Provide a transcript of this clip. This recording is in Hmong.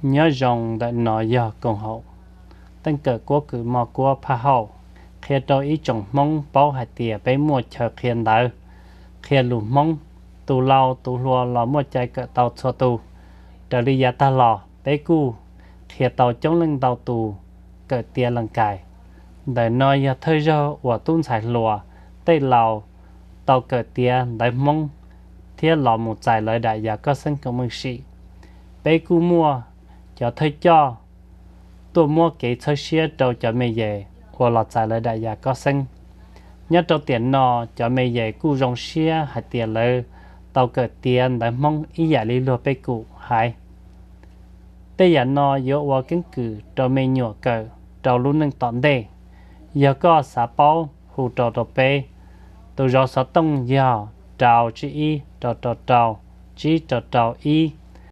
Nyob zoo, ntawm no yog koom haum Teej Kawm Kuab Kws Moj Kuab Phaj Hauj qhia rau ib tsoom Hmoob paub hais tias peb muaj chaw qhia ntawv, qhia lus Hmoob. Tus laus tus hluas los muaj cai kawm tau txhua tus. Raws li yav tag los peb kuj qhia tau coob leej ntau tus kawm tiav lees kais. Ntawm no yog thawj zaug uas tub ntxhais hluas tej laus tau kawm tiav ntawv Hmoob thiab los mus txais lawv dam yas koj xeeb koom meej sim. Peb kuj muaj cov thawj coj tuaj muab kev txhawb siab rau cov me yes uas los txais lawv dam yas koj xeeb. Nyob rau tiam no, cov me yes kuj zoo siab hais tias lawv tau kawm tiav ntawv Hmoob ib yam li luag pej kum haiv. Tej yam no yuav ua keeb kwm rau me nyuam kawm rau lub neej tom ntej. Yog koj xav paub, hu rau rau peb. Tus zov xov tooj yog rau tsib ib rau rau rau tsib rau rau ib.